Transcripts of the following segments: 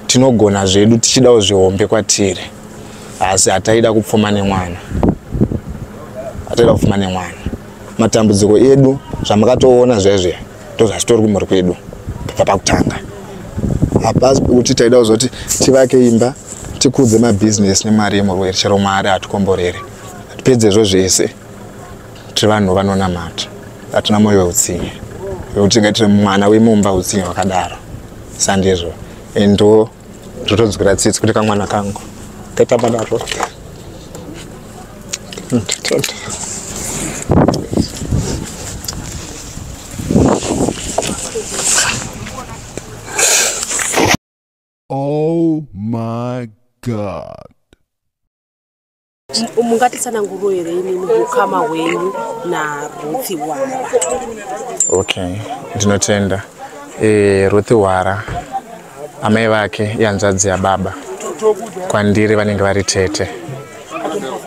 Tinogona zvedu tichidawo zvihombe kwatiri, asi hataida kupfuma nemwana, hataida kupfuma nemwana. Matambudziko edu zvamakatoona zvezve ndozvachitori kumhuri kwedu kubva pakutanga. Hapasi pekuti taida kuzoti tivake imba tikudze mabhizinesi nemari yemurwere, chero Mwari hatikomborere. Pedzezvo zvese tiri vanhu vanonamata, hatina mwoyo weutsinye wekuti tingaitire mwana wemumba utsinye hwakadaro. Sandizvo, endo ndotonzwira tsitsi kuti kamwana kangu kaitamba naro. Oh my God. Mungatitsananguriro here imimi ukama hwenyu naRuth Hwara? Okay, ndinotenda. Ruth Hwara, amai vake ihanzvadzi yababa, kwandiri vanenge vari tete.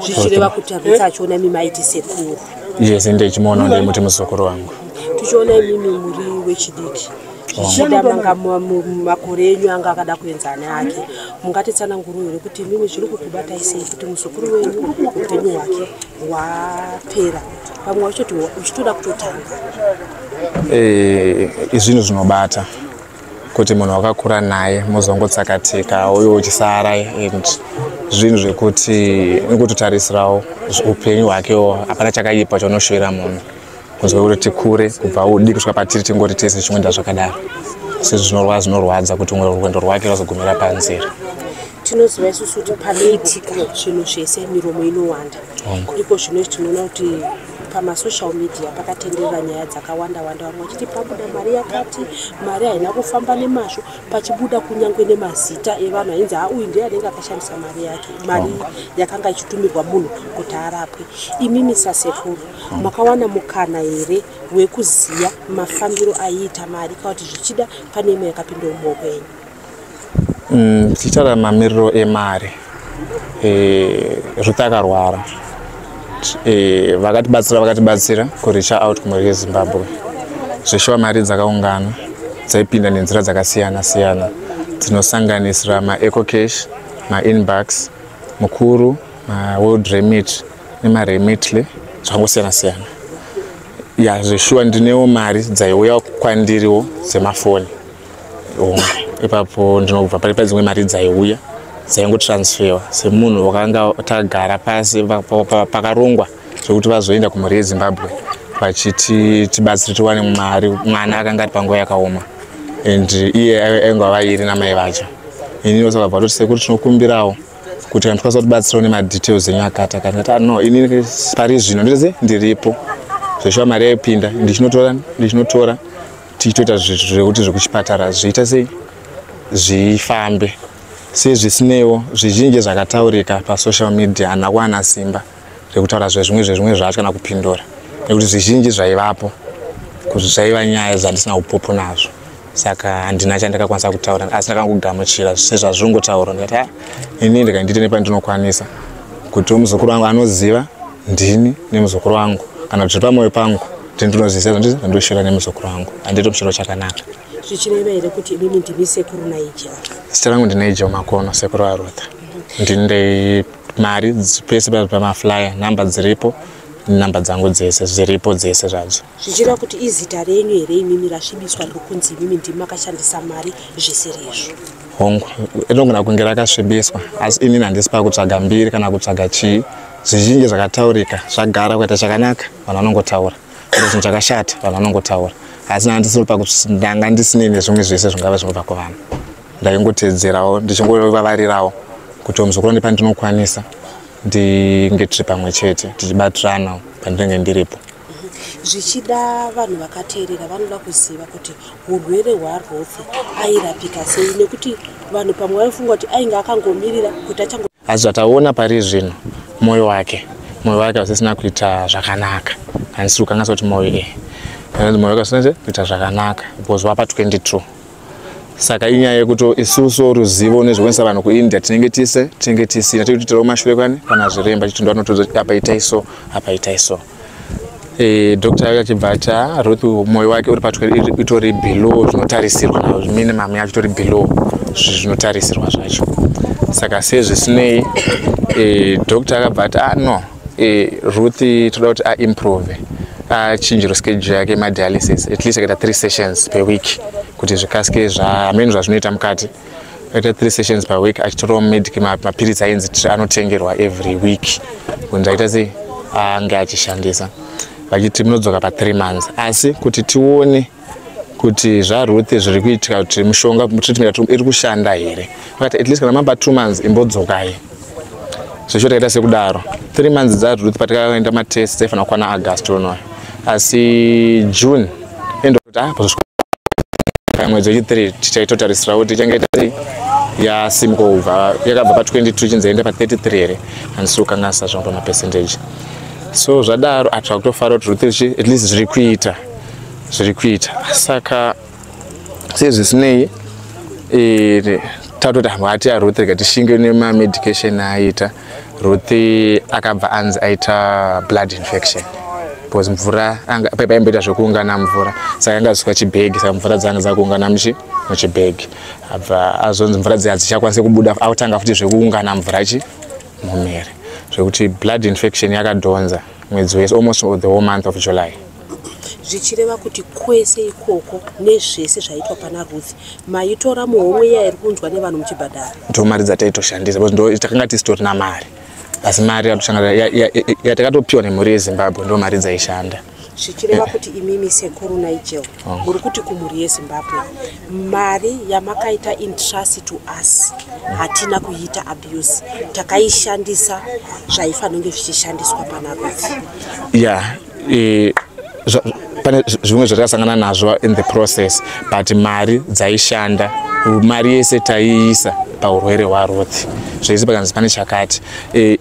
Zvichireva kuti Ruth achiona imimi aiti sekuru? Yes, ndechimuona ndeimuti muzukuru wangu. Tichiona imimi muri wechidiki, zvichida manga makore enyu anga akada kuenzana ake, mungatitsananguriro here kuti imimi zviri kukubatai sei kuti muzukuru wenyu upenyu hwake hwapera, pamwe wachoti uchitoda kutotanga? Zvinhu zvinobata kuti munhu wakakura naye muzongotsakatika uye uchisara, and zvinhu zvekuti nekutotarisirawo upenyu hwakewo, hapana chakaipa chaunoshuvira munhu kunzwa kuti tikure kubva udiki kusvika patiri tingori tese chimwenda zvakadaro. Sezvo zvinorwadza kuti rwendo rwake rwazogumira panzira. Tinoziva isusu kuti panoitika zvinhu zvese miromo inowanda. Iko zvino tinoona kuti pamasocial media pakatenderera nyaya dzakawanda wanda, vamwe vachiti pabuda mari yakati, mari haina kufamba nemazvo, pachibuda kunyange nemazita evanhu ainzi ha uyu ndiye anenge akashandisa mari yake, mari yakanga ichitumirwa munhu kuti arapwe. Imimi sasekuru makawana mukana here wekuziva mafambiro aiita mari, kana kuti zvichida pane imwe yakapinda mumaoko enyu? Tichitaura mamiriro emari, Ruth akarwara, vakatibatsira kureacha out kumhuri yeZimbabwe. Zveshuwa mari dzakaungana dzaipinda nenzira dzakasiyana siyana dzinosanganisira maEcoCash, maInbox, mukuru, maWorld Remit nemaRemitly, zvakangosiyana siyana. Ya, zveshuwa ndinewo mari dzaiuya kwandiriwo dzemafoni. Ipapo ndinobva pari padzimwe mari dzaiuya dzaingotransferwa semunhu wakanga tagara pasi pakarongwa zvekuti vazoenda kumhuri yeZimbabwe vachiti tibatsire tiwane mari. Mwana akanga ari panguva yakaoma and iye ainge vairi namai vacho. Inini vakabva vatoti sekuru tinokumbirawo kuti kana tikwanisa kutibatsirawo nemadetails enyu akati akati. Ndati no, inini pari zvino nditese ndiripo. Zveshuwa mari yaipinda ndichinotora tichitoita zvekuti zvekuchipatara zviita sei zvifambe. Sezvisinewo zvizhinji zvakataurika pasocial media, handina kuwana simba rekutaura zvezvimwe zvacho kana kupindura, nekuti zvizhinji zvaivapo zvaiva nyaya dzandisina upupu nazvo, saka handina chandakakwanisa kutaura, asi ndakangogamuchira sezvazvingotaura. Ndikati a inini ndikandiite nepandinokwanisa kuti muzukuru wangu anoziva ndini nemuzukuru wangu, kana kuti zviri pamwoyo pangu ndinoziva zvandinoshura nemuzukuru wangu, handito mushuro chakanaka. Zvichireva here kuti imimi ndimi sekuru Nigel? Zita rangu ndiNigel Makono, sekuru vaRutha. Ndini mari pese pamaflyer, namba dziripo, namba dzangu dzese dziripo dzese zvadzo. Zvichireva kuti izita renyu here imimi rasvibiswa riri kunzi imimi ndimi makashandisa mari zvisiri izvo? Hongu, rinogona kunge rakasvibiswa, asi inini handisi pakutsvaga mbiri kana kutsvaga chii. Zvizhinji zvakataurika zvagara kuita chakanaka vanhu vanongotaura, kuita chinhu chakashata vanhu vanongotaura, asi ndanga ndisinei nezvimwe zvese zvingava zvinobva kuvanhu. Ndaingotedzerawo ndichingovavarirawo kuti muzukuru nepandinokwanisa ndinge tiri pamwe chete tichibatirana pandinenge ndiripo. Zvichida vanhu vakateerera vanoda kuziva kuti urwere hwaRuth airapika sei, nekuti vanhu pamwe vaifunga kuti ainge akangomirira kuti achango. Asi zvataona pari zvino, mwoyo wake usisina kuita zvakanaka. Handisi kukanganisa kuti mwoyo mwoyo wake usina kuita zvakanaka because wapa 22. Saka inyaya yekuti isusu ruzivo nezvekuendesa vanhu kuIndia tinenge tisina, tiri kuitirawo mashure kwani kana zviremba chiti ndo anotoudza kuti apa itai so, apa itai so. Doctor achibva ati, "Ah, Ruth mwoyo wake uri patwe, itori below zvinotarisirwa, minimum yacho itori below zvinotarisirwa zvacho." Saka sezvisinei, doctor akabva ati, "Ah, no, Ruth toda kuti aimprove, achinjiro schedule yake yemadialysis, at least akaita three sessions per week, kuti zvikasike zvahameni zvazvinoita mukati." Akaita three sessions per week, achitorawo medic mapiritsi ainzi anotengerwa every week kunzi aita sei, ange achishandisa. Vachiti munodzoka pa3 months, asi kuti tione kuti zvaRuth zviri kuitika, kuti mushonga, treatment iri kushanda here. Vakati at least kana mapa 2 months, imbodzokai. Zvecho takaita sekudaro. 3 months dzaRuth patakaenda matest dzaifanira kukwana August unoyo, asi June endoti, ah, pazosvika mwedzi wechi3 tichaitotarisira kuti ichange ita sei, yasimuka kubva yakabva pa22 chinzi yaenda pa33 here, handisi kukanganisa zvangu pamapercentage. So zvadaro atira kutofara kuti Ruth at least zviri kuita, zviri kuita. Saka sezvisinei, tatoti hati aRuth rega tishinge nemamedication aaita. Ruth akabva anzi aita blood infection because mvura paimboita zvekuungana mvura, saka anga ziswa chibhegi, saka mvura dzanga dzakuungana muchibhegi. Abva azonzi mvura dziya hadzichakwanisi kubuda, autanga futi zvekuungana mvura chi mumiri, zvekuti blood infection yakadhonza mwedzi wese, almost the whole month of July. Zvichireva kuti kwese ikoko nezvese zvaitwa pana Ruth, maitora muhomwe iya iri kunzwa nevanhu muchibhadhara? Ndo mari dzataitoshandisa because ndo takanga tisitorina mari, asi mari yatakatopiwa nemhuri yeZimbabwe ndo mari dzaishanda. Zvichireva kuti imimi, Sekuru Nigel, muri kuti kumhuri yeZimbabwe, mari yamakaita entrust to us hatina kuiita abuse, takaishandisa zvaifanira kunge zvichishandiswa pana Ruth. Ya, pane zvimwe zvatakasangana nazvo in the process, but mari dzaishanda, mari yese taiisa paurwere hwaRuth. Zvese pakanzi pane chakati,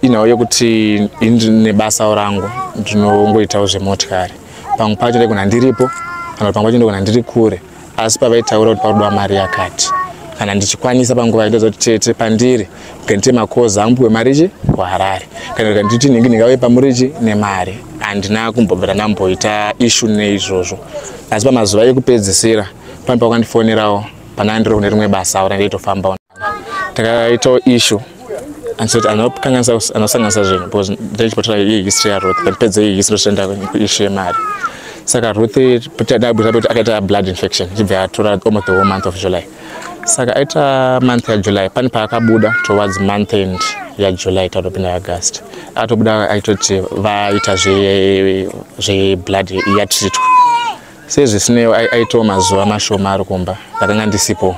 inhau yekuti ini nebasa rangu ndinongoitawo zvemotikari, pamwe pacho ndaigona ndiripo, kana kuti pamwe pacho ndogona ndiri kure, asi pavaitaura kuti parudiwa mari yakati, kana ndichikwanisa panguva yaitoza kuti tete pandiri ndite makozi angu mari chi kuHarare, kana kuti nditi nhingi ndingauye pamurichi nemari, handina kumbobvira ndamboita issue neizvozvo. Asi pamazuva ekupedzisira pane pakandifonerawo pana ndiri kune rimwe basa randaitofambawo, takaitawo issue andisoti anokanganisa, anosanganisa zvinhu, because ndaichipotora iyi history yaRuth, ndapedza iyi history toenda kuissue yemari. Saka Ruth kuti akaita blood infection, ichibva yatora almost the whole month of July. Saka aita month yaJuly, pane paakabuda towards month end yaJuly, tatopinda August, akatobuda aitoti vaita zveblood yatreatwa. Sezvisinewo, aitawo mazuva mashoma ari kumba, ndakanga ndisipo,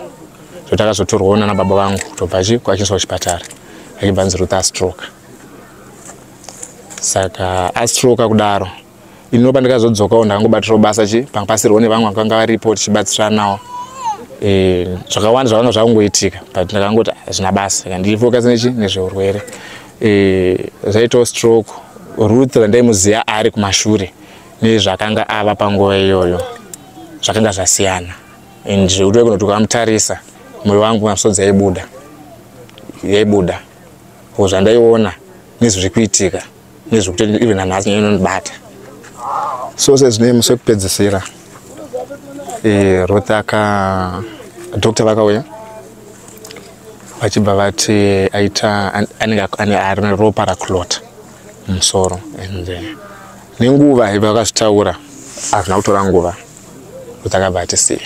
so takazotorwawo nana baba vangu kutobva chi achiiswa kuchipatara, achibva nzi Ruth astroke. Saka astroka kudaro, ino pandakazodzokawo ndakangobatirawo basa chi panga pasiriwo nevamwe vakanga varipo tichibatsiranawo. Zvakawanda zvakanga zvakungoitika, but ndakangoti hazvina basa, saka ndifocus nechi nezveurwere. Zvaitawo stroke, Ruth randaimuziva ari kumashure nezvakanga ava panguva iyoyo zvakanga zvasiyana, and zvekuti waigona kuti ukamutarisa mwoyo wangu masodzi yaibuda, yaibuda, ko zvandaiona nezviri kuitika nezvekuti even nanhasi nyaya inondibata. So sezvinei, musi wekupedzisira, Ruth aka doctor vakauya vachibva vati aita anenge ane ropa raclota mumusoro, and nenguva ibva vakazvitaura, hazvina kutora nguva, Ruth akabva atisiya.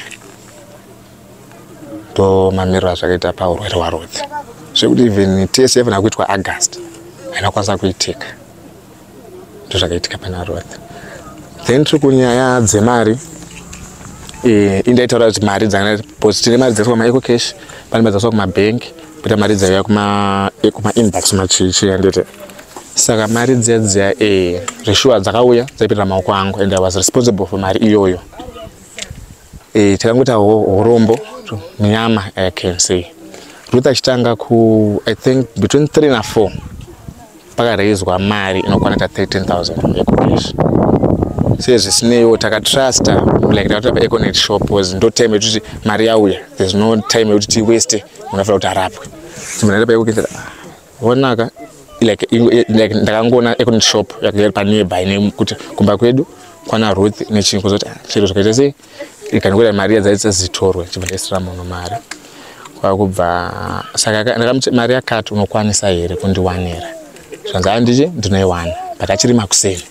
Ndo mamiriro azvakaita paurwere hwaRuth, zvekuti even test yaifanira kuitwa August haina kukwanisa kuitika. Ndo zvakaitika pana Ruth. Then tiri kunyaya dzemari, indaitaura kuti mari dzanga, because tine mari dzaiswa kumaEcoCash, pane mari dzaiswa kumabhengi, poita mari dzaiuya kumainbox machichi, handiti? Saka mari dziya dziya, zveshuwa dzakauya, dzaipinda maoko angu, and I was responsible for mari iyoyo. Takangoti urombo munyama, I can say Ruth achitanga ku, I think between 3 na4, pakaraiswa mari inokwana ta 13,000 EcoCash. Sezvisineiwo, takatrusta, like takatora paEconet shop, was ndo time yekuti mari yauya, there's no time yekuti tiwaste, munofanira kuti arapwe. Munhu paEconet onaka, like ndakangoona Econet shop yakairi panearby nekuti kumba kwedu. kwana Ruth nechinhu kuzoti chero zvakaita sei ikangoita mari yadzaita zitorwe chibva ndaisira munhu mari kwakubva. Saka ndakamuti mari yakati unokwanisa here kundiwanira? Zvanzi handichi ndinoiwana, but achiri makuseni,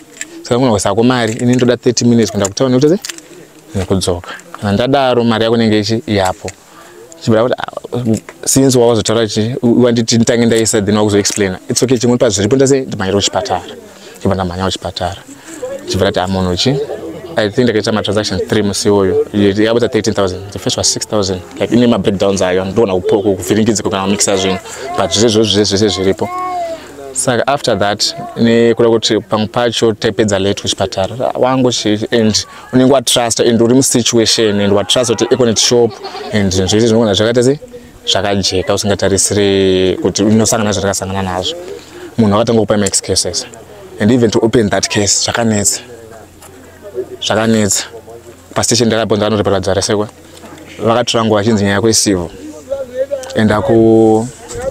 saka kuna kuisako mari ini ndoda 30 minutes kuenda kutauni nekuti sei nekudzoka. Kana ndadaro mari yako inenge ichi yapo. Chibva kuti since wawazotaura chi wanditi nditange ndaisa, then wakuzoexplaina, it's okay, chimwe pazviripo ndase ndimhanyira kuchipatara. Chibva ndamhanya kuchipatara, chibva ndati amunhu chi I think ndakaita matransaction 3 musi iwoyo, yakabuda 13,000. The first was 6,000, like ine mabreakdowns ayo ndoona kuvhiringidziko kana kumixa zvinhu, but zvese zvose zvese zviripo. Saka after that, nekuda kuti pamwe pacho taipedza late kuchipatara wangu and unenge watrust and uri musituation and watrust kuti Econet shop and zvinhu zvese zvinogona zvakaita sei zvakajeka, usingatarisiri kuti unosangana zvatakasangana nazvo. Munhu akatanga kupa maexcuses, and even to open that case zvakanetsa, zvakanetsa. Pastation ndakapo ndakanoripota dzaresekwa, vakatora nguva vachinzi nyaya yako isivo, enda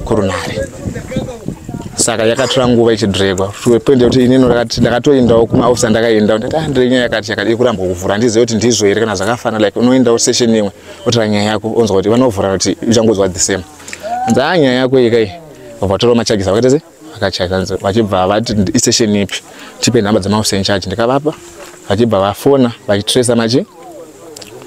kurunare. Saka yakatora nguva ichidregwa to a point yekuti inini ndakatoendawo kumaofisi andakaenda, ndati ah, ndiri nyaya yakati yakati ikurambwa kuvhura, handizivi kuti ndizvo here kana zvakafana. Like unoendawo session imwe, otora nyaya yako, onzwa kuti vanovhura kuti uchangonzwa the same, anzi a nyaya yako iyi kai, vabva vatora macharges, vakaita sei, vakachaja, vachibva vati isession ipi, tipe nhamba dzemaofficer in charge. Ndikavapa, vachibva vafona vachitresa machi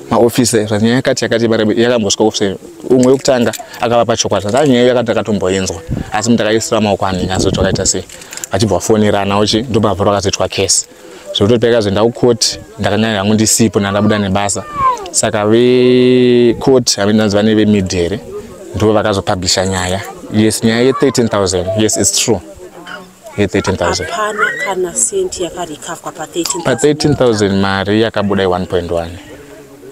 maofisa nyaya yakati yakati yakambosvika ofisa. Umwe wekutanga akavapa chokwadi, saka nyaya yakati ndakatomboinzwa, asi ndakaisira maoko anenge azoti wakaita sei, vachibva vafonerana uchi ndobva vakazoitwa kesi zvekuti pakazoenda kukoti ndakanyanya hangu ndisipo, ndandabuda nebasa. Saka vekoti havinanzi vane vemedia here ndo vakazopublisha nyaya. Yes, nyaya ye13,000, yes, it's true, ye13,000. Hapana kana senti yakarecoverwa pa13? Pa13,000 mari yakabuda i1.1,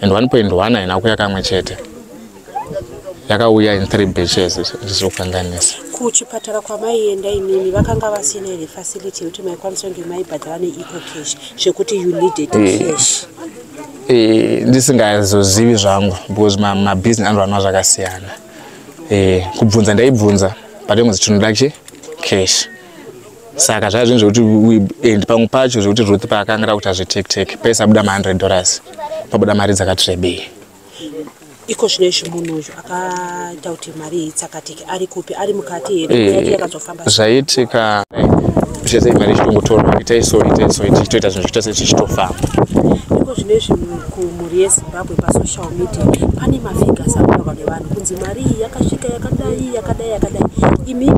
and 1.1 haina kuuya kamwe chete, yakauya in three batches, ndizvokukanganisa. Kuchipatara kwamaienda imimi vakanga vasina here facility yekuti maikwanisa kunge maibhadhara neEcoCash, zvekuti you needed cash? Ndisingazozivi zvangu because mabusiness anoranwa zvakasiyana. Kubvunza ndaibvunza, but ingozi tinoda chi cash. Saka zvaa zvinhu zvekuti and pamwe pacho zvekuti Ruth paakanga kuti azvitektek paisabuda ma$100, pabuda mari dzakati rebei. Iko zvino izvi munhu uyu akaita kuti mari iyi itsakatike ari kupi? Ari mukati here? Yacho yakazofamba sei? Zvaitika zvese, mari ichitongotorwa, itai so, itai so, tichitoita zvinhu zvichiita sechichitofamba. Iko zvino izvi kumhuri yeZimbabwe pasocial media pane mafigures akutaurwa nevanhu kunzi mari iyi yakasvika yakadai yakadai yakadai. Imimi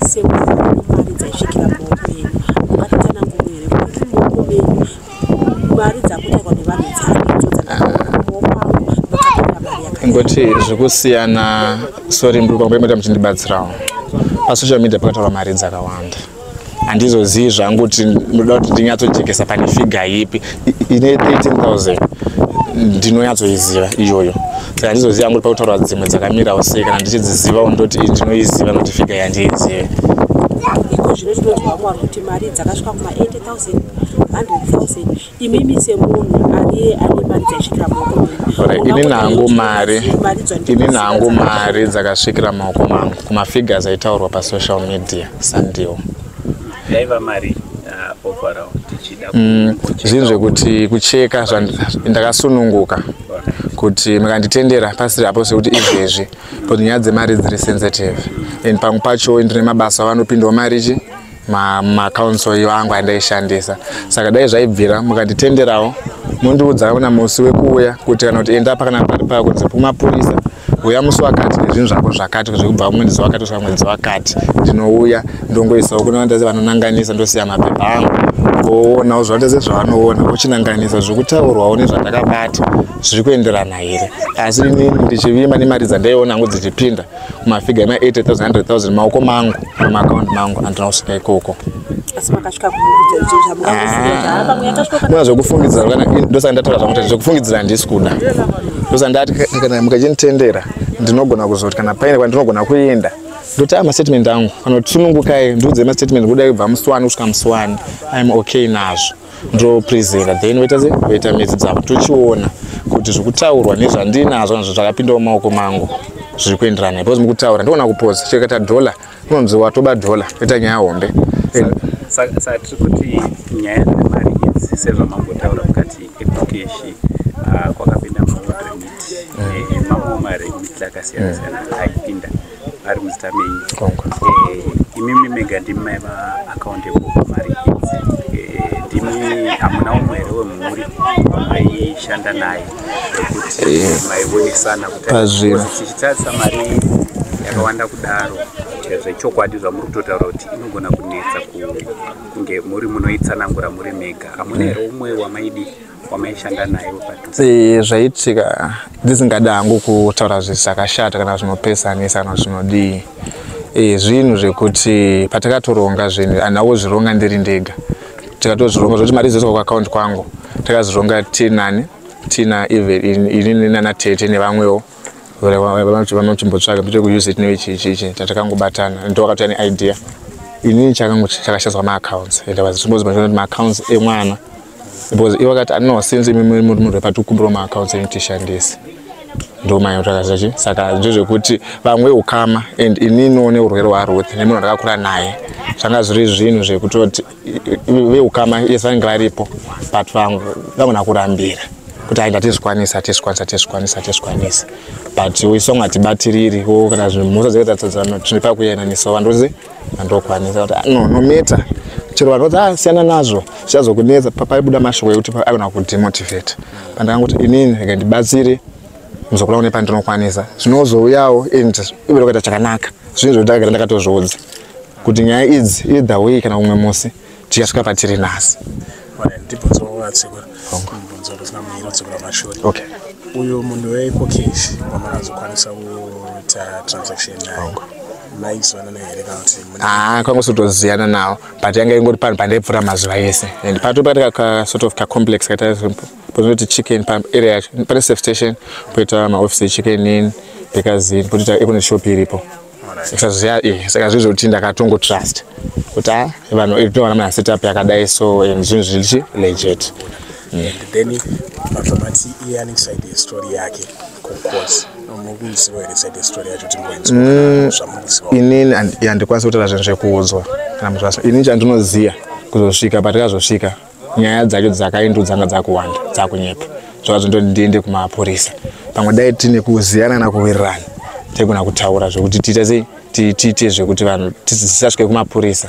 semunhu mari dzaisvikira mumaoko enyu, mungatitsananguro here kuti mumaoko menyu mari dzakutaurwa nevanhu dzaidzo dzakamumaoko angu makapinda mari yakadai? Ngoti zvekusiyana, sorry, muri pamwe muchindibatsirawo. Pasocial media pakataurwa mari dzakawanda, handizozivi zvangu kuti munoda kuti ndinyatsojekesa pane figure ipi. Ine 13,000 ndinonyatsoiziva iyoyo, saka handizozivi hangu kuti pakutaurwa dzimwe dzakamirawo sei. Kana ndichidzizivawo ndoti iyi ndinoiziva, nokuti figure yandiizive. Iko zvino tinonzwa vamwe vari kuti mari dzakasvika kuma80 000, 100,000. Imimi semunhu ari ane mari dzaisvikira mumaoko menyu, Alright, ini nangu mari mari ini nangu mari dzakasvikira maoko mangu kumafigures aitaurwa pasocial media sandiwo. Yaiva mari overall tichida Zvinhu zvekuti kucheka ndakasununguka kuti mukanditendera pasiri hapo sekuti izvezvi, because nyaya dzemari dziri sensitive and pamwe pacho ndine mabasa vanopindawo mari chi maaccounts iyo angu andaishandisa. Saka dai zvaibvira mukanditenderawo, mundiudza una musi wekuuya kuti kana kuti enda pa kana pari pakunzi kumapurisa, uya musi wakati nezvinhu zvako zvakati, zvekubva mwedzi wakati kusvika mwedzi wakati, ndinouya ndongoisawo kune vandazi vanonanganisa, ndosiya mapepa angu, voonawo zvavanoita sezvavanoona, vochinanganisa zvokutaurwawo nezvandakabata zviri kuenderana here. Asi inini ndichivimba nemari dzandaiona hangu dzichipinda kumafigure ema80 000, 100,000 maoko mangu, mumaakaunti mangu, handina kusvika ikoko. Asi makasvika zvamungakuziva pamwe yakasvika kana Kuna zvekufungidzira kana ndosaka ndataura zvangu kuti zvekufungidzira handisi kuda. Ndosaka ndati kana mukachinditendera ndinogona kuzoti kana paine kwandinogona kuenda ndoti a mastatement angu kana kuti sunungukai, ndiudze mastatement kudai kubva musi wani kusvika musi wani, I'm okay nazvo, ndopresenta, then voita se voita metsi dzavo, tochiona kuti zvekutaurwa nezvandinazvo nazvo zvakapindawo mumaoko mangu zviri kuenderana. Because mukutaura ndogona kupoza chikaita dhola, unonzi watoba dhola, toita nyaya hombe. Saka tiri kuti nyaya dzemari idzi idzi, sezvamambotaura mukati EcoCash, kwakapinda maWorldRemit nemamwe maremit akasiyana siyana aipinda ari muzita menyu. Imimi mega ndimi maiva accountable pamari idzi? Ndimi, hamuna umwe here wemhuri wamaishanda naye wekuti maionesana kuti Pazviro. tichitarisa mari yakawanda kudaro, zvechokwadi zvamuri kutotaura kuti inogona kunetsa kunge muri munoitsanangura muri mega, hamuna here umwe wamaidi wamaishanda naye wepadhuze? Zvaitika, ndisingadi hangu kutaura zvisakashata kana zvinopesanisa kana zvinodii, zvinhu zvekuti patakatoronga zvinhu, handina kuzvironga ndiri ndega. Tikatozvironga zvokuti mari dzoiswa kuakaunti kwangu, takazvironga tinani, tina even inini nana tete nevamwewo vanochimbotsvaga pite kuuse it nechichichi, tatakangobatana. Ndo wakatouya neidea. Inini chakangu chakashandiswa maaccounts, and I was supposed kuti maaccounts emwana, because ivo vakati, "No, since imi muri munhu wepatikumbirawo maaccounts enyu tishandise." Ndo maitakazachi. Saka ndezvekuti vamwe ukama and ininiwo neurwere hwaRuth nemunhu wandakakura naye, zvanga zviri zvinhu zvekutoti veukama yes vanenge varipo, but vamwe vagona kurambira kuti ai, ndatizvikwanisa, hatizvikwanisa, hatizvikwanisa, hatizvikwanisa, but isu hatibatiriri wo kana zvimhosva dzakaita tinopa kuyananisawo vandozi vandokwanisa kuti, "Ah, no, no matter chero vanhu voti, ah, siyana nazvo, zvichazokunetsa." Paibuda mashoko ekuti agona kudemotivate. Pandakangoti inini rega ndibatsire muzokura kune pandinokwanisa, zvinozouyawo and ive kuita chakanaka. Zvinhu zvekuti ndakagara ndakatozviudza kuti nyaya idzi either way kana umwe musi tichasvika patiri nhasi. Ndibvunzo watsekura mubvunzo ndosina muinodzokera mashure. Okay. Uyu munhu weEcoCash wamakazokwanisa kuita transaction naye, maizivana here kana kuti Haa, kwangosotoziyana nawo, but yanga ingori panhu pandaipfuura mazuva ese, and pato pakati ka sort of kacomplex kaita potinoti Chicken, paarea yacho pane safe station, poita maofisi eChicken Inn, Bakers, potoita Econet shop iripo. Saka zvinhu zvekuti ndakatongotrust kuti a vanhu towana muna setup yakadai, so and zvinhu zvirichi legit. And then mabva mati iye ane side yestory yake kucourt. Mukuziva here side yestory yacho, timboinzwa zvamukuziva? Inini handikwanisi kutaura zvinhu zvekuudzwa kana muzvasa. Inini chandinoziva, kuzosvika patikazosvika, nyaya dzacho dzakaindu dzanga dzakuwanda, dzakunyepa, zvakazondoti ndiende kumapurisa. Pamwe dai tine kuziyana kana kuwirirana, taigona kutaura zvekuti tiite sei, tiite zvekuti vanhu tisasvike kumapurisa,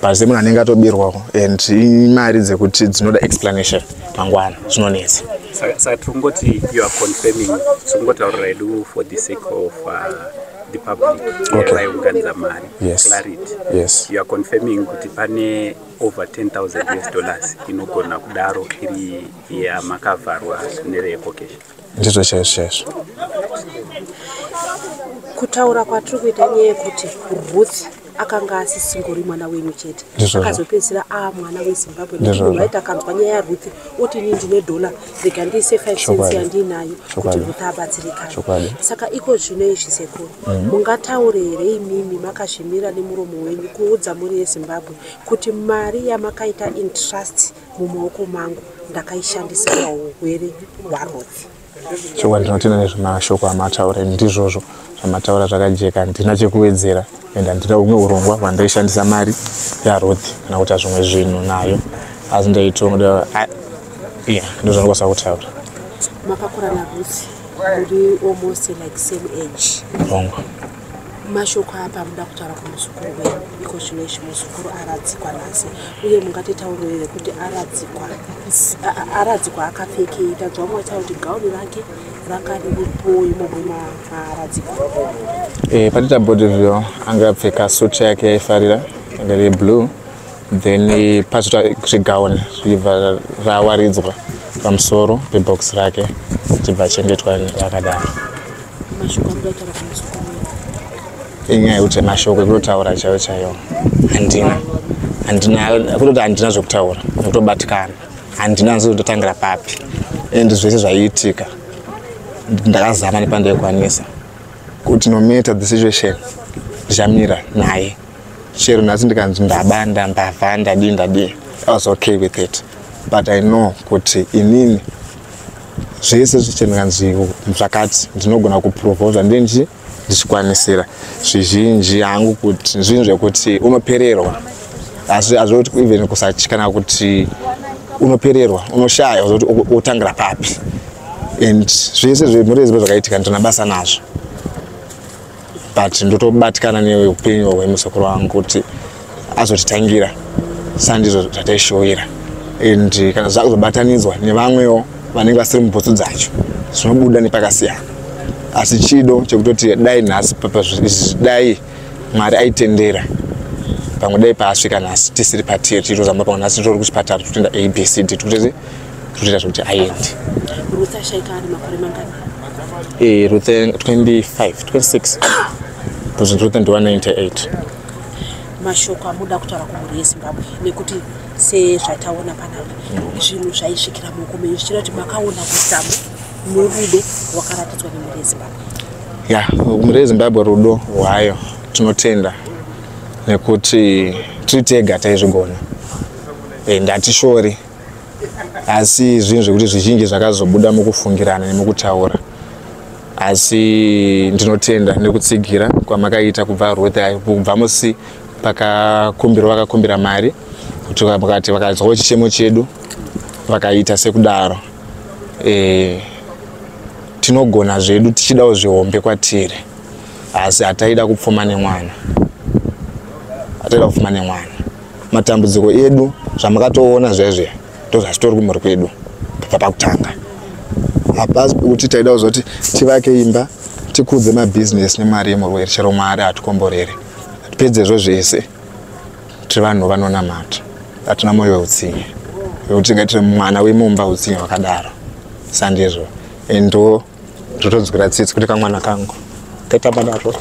but semunhu anenge atobirwako and imari dzekuti dzinoda explanation mangwana, zvinonetsa. Saka tirikungoti you are confirming, tiringotaurira hedu for the sake of the public vaiunganidza mari, clarity. You are confirming kuti pane over 10,000 US dollars inogona kudaro iri yamakavharwa neveEcoCash? Ndizvo chaizvo chaizvo. Kutaura kwatiri kuita, nyaya yekuti Ruth akanga asisingori mwana wenyu chete, akazopedzisira aa mwana weZimbabwe. Nekuti vaiti akanzwa nyaya yaRuth oti, "Ini ndine dhola, rega ndiise 5 cents yandiinayo kuti Ruth abatsirikane." Saka iko zvino izvi, sekuru, mungataure here imimi makazvimira nemuromo wenyu kuudza mhuri yeZimbabwe kuti mari yamakaita entrust mumaoko mangu ndakaishandisa paurwere hwaRuth? Chokwadi, ndinotenda nezvemashoko amataura. Ndizvozvo zvamataura, zvakajeka, handina chekuwedzera, and handina humwe urongwa hwandaishandisa mari yaRuth kana kuita zvimwe zvinhu nayo, asi ndaitongoda, yeah, ndozvandokwanisa kutaura. Makakura naRuth, muri almost like same age. Rongo. Mashoko apa muda kutaura kumuzukuru wenyu iko zvino izvi? Muzukuru aradzikwa nhasi, uye mungatitaurire kuti aradzikwa akapfekei? Tanzwa mumwe achitaura kuti gauni rake ranga riripo imomo maaradzikwa. Patita body view, anga apfeka suit yake yaifarira, yanga iri blue, then pazoita zvigauni zvichibva rawaridzwa pamusoro pebox rake, chibva chengetwa rakadaro. Mashoko amuda kutaura kumuzukuru wenyu? Inyaya yekuti mashoko ekutotaura chaiwo chaiwo handina, handina kutoti handina zvekutaura nekutobatikana, handina nzototangira papi, and zvese zvaiitika ndakazama nepandaikwanisa kuti no matter the situation ndichamira naye. Chero nhasi ndikanzi ndaba, ndambavha, ndadii, ndadii, I was okay with it, but I know kuti inini zvese zviche ndikanzi zvakati ndinogona kuprova zvandinchi ndichikwanisira zvizhinji hangu, kuti zvinhu zvekuti unopererwa, asi hazvoti even kusatya kana kuti Unopererwa, unoshaya kuti wotangira papi. And zvese zvemhuri yeZimbabwe zvakaitika, ndina basa nazvo, but ndotobatikana neupenyu hwemuzukuru wangu kuti azotitangira sandizvo zvataishowera. And kana zvakuzobatanidzwa nevamwewo vanenge vasiri mubhutsu dzacho, zvinobuda nepakasiyana. Asi chido chekutoti dai nhasi dai Mwari aitendera, pamwe dai paasvika nhasi tisiri patiri, tichitozamba, pamwe nhasi titori kuchipatara, tikutoenda ABCD, tikutoti tikutoita zvekuti aende. Ruth ashaika ari makore mangani? Ruth 25, 26, because Ruth ndiwa 98. Mashoko amuda kutaura kumhuri yeZimbabwe, nekuti sezvataona panapa, zvinhu zvaisvikira mumaoko menyu, zvichida kuti makaona kutsamu nerudo rwakaratidzwa nemhuri yeZimbabwe. Ya, mhuri yeZimbabwe, rudo rwayo tinotenda, nekuti tiri tega taizvigona and hatishori. Asi zvinhu zvekuti zvizhinji zvakazobuda mukufungirana nemukutaura. Asi ndinotenda nekutsigira kwamakaita kubva Ruth, kubva musi pakakumbirwa, vakakumbira mari, kuti vakati vakanzwawo chichemo chedu, vakaita sekudaro. Tinogona zvedu tichidawo zvihombe kwatiri, asi hataida kupfuma nemwana, hataida kupfuma nemwana. Matambudziko edu zvamakatoona zvezve ndo zvazvitori kumhuri kwedu kubva pakutanga. Hapasi kuti taida kuzoti tivake imba, tikudze mabhizinesi nemari yemurwere. Chero Mwari hatikomborere, pedzezvo zvese tiri vanhu vanonamata, hatina mwoyo weutsinye wekuti tingaitire mwana wemumba utsinye hwakadaro. Sandizvo, endo ndotonzwira tsitsi kuti kamwana kangu kaitamba naro.